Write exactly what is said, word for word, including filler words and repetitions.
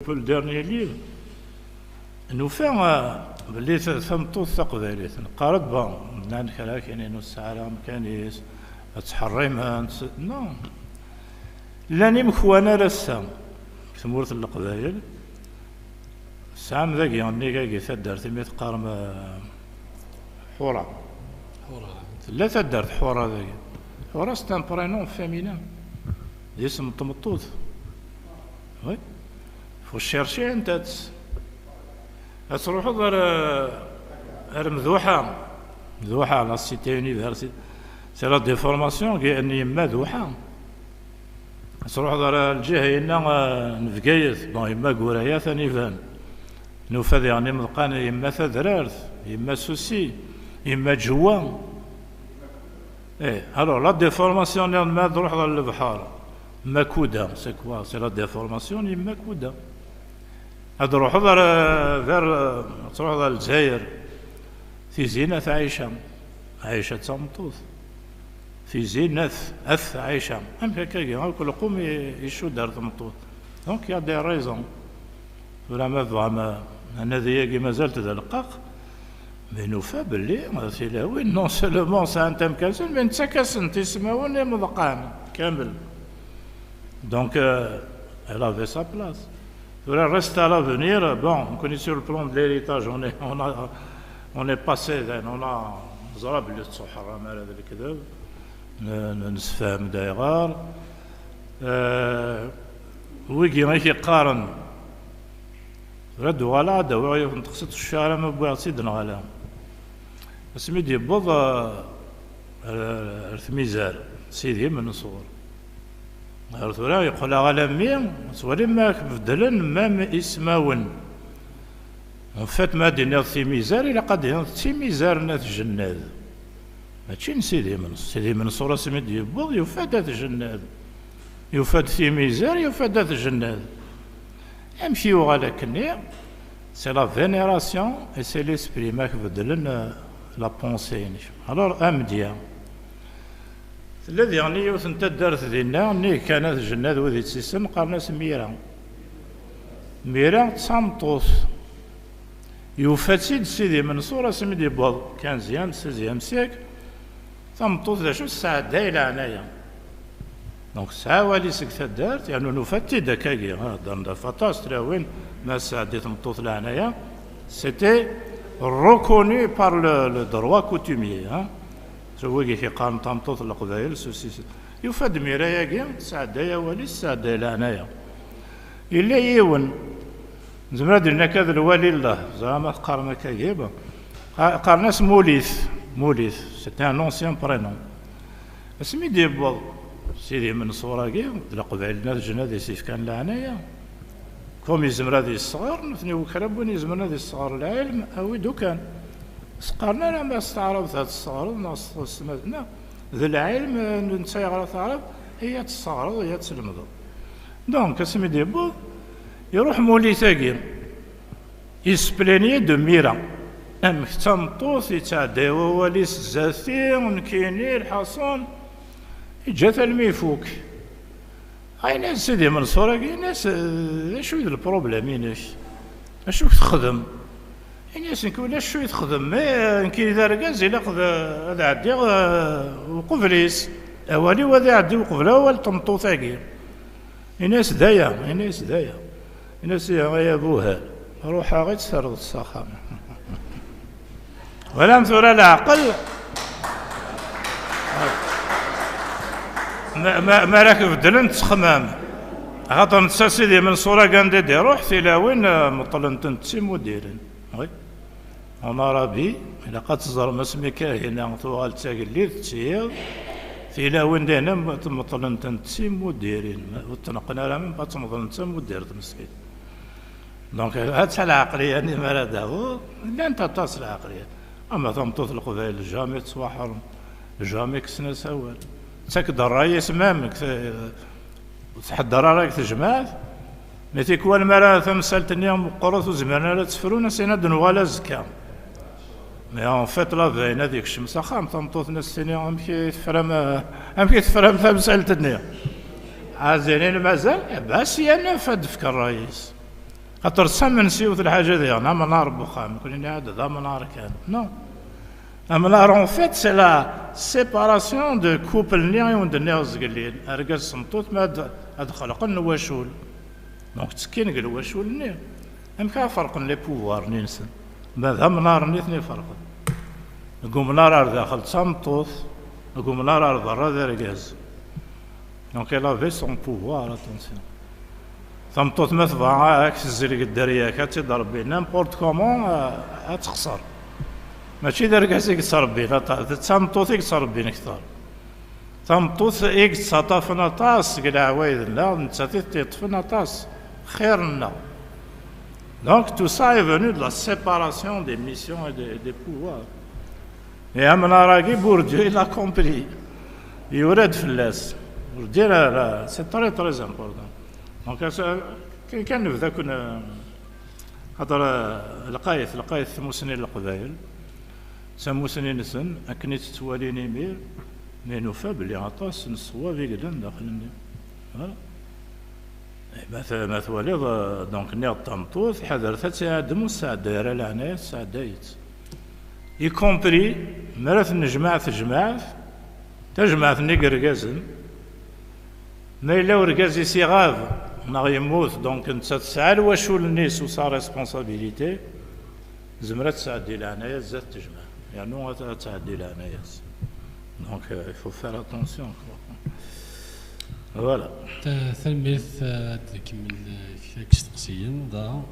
Pour le dernier livre, nufa, euh, belli ta-, tameṭṭut taqbaylit, neqqar-d, bon, llan kra kan ur tesɛi ara amkan-is, ad ttḥerrimen, s-, non. Llan imekwan ar ass-a deg tmurt n Leqbayel, tesɛam dagi nnig-agi taddart imi teqqarem, euh, Ḥura. Ḥura. Tella taddart Ḥura dagi. Ḥura, c'est un prénom féminin. D isem n tmeṭṭut. Oui. Faut chercher anta-tt. Ad truḥeḍ ar, ar Mduḥa. Mduḥa, la cité université. C'est la déformation n yemma Duḥa. Ad truḥeḍ ar lǧiha-inna, eh, n Bgayet. Bon, yemma Guraya atan iban. Nufa diɣen imeḍqan, yemma Tadrart, yemma Susi, yemma Ǧewwa. Eh, alors, la déformation-nniḍen ma ad truḥeḍ ar lebḥer, Makuda, c'est quoi? C'est la déformation n yemma Kuda. Ad truḥeḍ ar, vers, ad truḥeḍ ar Lezzayer, Tizi n At Ɛica. Ɛica d tameṭṭut. Tizi n At, At Ɛica. Amek akkagi? Akk lqum i, icudd ar tmeṭṭut. Donc, il y a des raisons. Tura ma tebɣam, anadi-agi mazal-t d aleqqaq, mais nufa belli tilawin, non seulement sɛant amkan-nsent, mais nettak-asent ismawen imeḍqan kamel. Donc, euh, elle avait sa place. Tura, reste à l'avenir. Bon, on connaît sur le plan de l'héritage, on est, on a, on est passé, then, on a, neẓra belli ur tettwaḥeṛṛam ara d lekdeb, n-, n-, nessefhem-d ayɣer. Euh, wigi i k-iqqaren, tura ad d-uɣaleɣ ad d-awiɣ yiwet n teqsiṭ, ur cfiɣ ara ma wwiɣ-tt-id neɣ ala. Asmi d-yewweḍ, euh, ar, ar tmizar, Sidi Menṣur. Ar tura yeqqel-aɣ alammi, tettwalim amek beddlen même ismawen. En fait, ma d-tiniḍ timizar, ilaq ad d-tiniḍ d timizar n At Jennad. Mačči n Sidi Menṣur. Sidi Menṣur asmi d-yewweḍ, yufa-d At Jennad. Yufa-d timizar, yufa-d At Jennad. Amek yuɣal akkenni? C'est la vénération et c'est l'esprit, ma k-beddlen, euh, la pensée-inek. Alors, amedya. Tella diɣen yiwet n taddart dinna, nnig kan At Jennad, wid ittissen, qqaren-as Mira. Mira d tameṭṭut. Yufa-tt-id Sidi Menṣur asmi d-yewweḍ quinzième, seizième siècle. Tameṭṭut d acu tesɛedday leɛnaya. Donc, tesɛa awal-is deg taddart, yernu nufa-t-id akkagi, ha, heddren-d ɣef aṭas tlawin, ma tesɛeddi tmeṭṭut leɛnaya, c'était reconnu par le, le droit coutumier, hein. Wigi i k-iqqaren tameṭṭut n Leqbayel, ceci, ceci. Yufa-d Mira-agi, tesɛedday awal-is, tesɛedday leɛnaya. Yella yiwen, nezmer ad d-nini akka d lwali llah, ẓriɣ ma teqqarem akkagi, bon. Qa-, qqaren-as Mulit, Mulit, c'était un ancien prénom. Asmi d-yewweḍ Sidi Menṣur-agi, d Leqbayel n At Jennad i s-yefkan leɛnaya. Comme yezmer ad yesɣer, nutni wekra n win yezemren ad yesɣer lɛilm, awi-d ukan. S-, qqaren ara ma s taɛrabt ad tesɣereḍ, neɣ s tɣesma, neɣ d lɛilm, eh, netta yeɣra taɛrabt, i ad tesɣereḍ, i ad tlemdeḍ. Donc, asmi d-yewweḍ, iruḥ Mulit-agi, il se plaignait de Mira. Amek d tameṭṭut, yettɛedday wawal-is zdat-i, nekkini, lḥaṣun, yeǧǧa-t almi ifuk. Ayen-as Sidi Menṣur-agi, ini-as, eh, d acu i d lproblem-inek? Acu i texdem? Ini-as, nekk ulac acu i texdem, eh, nekk d argaz, ilaq d, ad ɛeddiɣ, eh, uqbel-is. Awal-iw ad iɛeddi uqbel awal n tmeṭṭut-agi. Ini-as d aya, ini-as d aya. Ini-as, ihi, ay abuhal, ruḥ-aɣ-itt terreḍ s axxam. Walam tura leɛqel? Ma, ma, ma ara k-beddlen ttexmam. Axaṭer netta Sidi Menṣur-agi anda i d-iruḥ, tilawin, eh, meṭṭlent-tent d timudirin. Oui. En Arabie, ilaq ad teẓrem asmi kahina tuɣal d tagellidt d tiyiḍ, tilawin dinna meṭṭlent-tent d timudirin. Ur ttneqqen ara, même pas ttmeḍlent d tamudirt, meskin. Donc, ha-tt-a lɛeqliya-nni mi ara d-taweḍ, llant aṭas lɛeqliyat. Ama tameṭṭut n Leqbayel, jamais tettwaḥrem, jamais kksen-as awal. Tettak-d ṛṛay-is même, deg te-, ur tḥedder ara deg tejmaɛt, mais tikwal mi ara tamsalt-nni meqqret ur zmiren ara ad tt-frun, as-in ad d-nuɣal azekka. Mais en fait, la veille, ad yekcem s axxam, tameṭṭut-nni ad s-tini, "Amek i tefram, amek i tefram tamsalt-nni?" Ad s-inin, "Mazal, eh ben, sya naf ad d-tefk ṛṛay-is." Xaṭer d tamensi yiwet lḥaǧa diɣen, amnar n wexxam, nekkni nɛad d amnar kan. Non. Amnar, en fait, c'est la séparation de couple-nni i wen-d-nniɣ zgelli, argaz s tmeṭṭut, ma ad, ad xelqen lwacul. Donc, ttekkin deg lwacul-nni. Amek ara ferqen les pouvoirs-nni-nsen? Ma d amnar-nni i ten-iferqen. Deg umnar ar daxel d tameṭṭut, deg umnar ar berra d argaz. Donc, elle avait son pouvoir, attention. Tameṭṭut ma tebɣa ad k-tezleg dderya-k, ad tt-id-rebbi n'importe comment, euh, ad texṣer. Mačči d argaz i yettrebbin aṭas, d tameṭṭut i yettrebbin kter. Tameṭṭut i yettaṭṭafen aṭas seg leɛwayed-nneɣ, d nettat i t-yeṭṭfen aṭas xir-nneɣ. Donc, tout ça est venu de la séparation des missions et des, des pouvoirs. Et amnar-agi, Bourdieu, il a compris. Yura-d fell-as. Bourdieu, la, la, c'est très, très important. Donc, euh, kan, kan nebda kun, euh, xaṭer, euh, lqayet, lqayet tmusni n Leqbayel, d tamusni-nsen, akken i tt-ttwalin imir, mi nufa belli aṭas n ṣṣwab i yellan daxel-nni. Voilà. Eh, ma t-, ma twaliḍ, euh, donc, nniɣ-d tameṭṭut, ḥadret ad tt-iɛaddem ur tesɛedday ara leɛnaya, tesɛedday-itt. Y compris, mi ara tennejmaɛ tejmaɛt, tajmaɛt-nni n yergazen, ma yella urgaz-is iɣab neɣ yemmut, donc, netta tesɛa lwacul-nni sous sa responsabilité, tezmer ad tesɛeddi leɛnaya zdat tejmaɛt, yernu ad, ad tesɛeddi leɛnaya-s. Donc, euh, il faut faire attention, quoi. Voilà. Ta-, tanemmirt, eh, ad d-nkemmel, eh, kra n yisteqsiyen, da.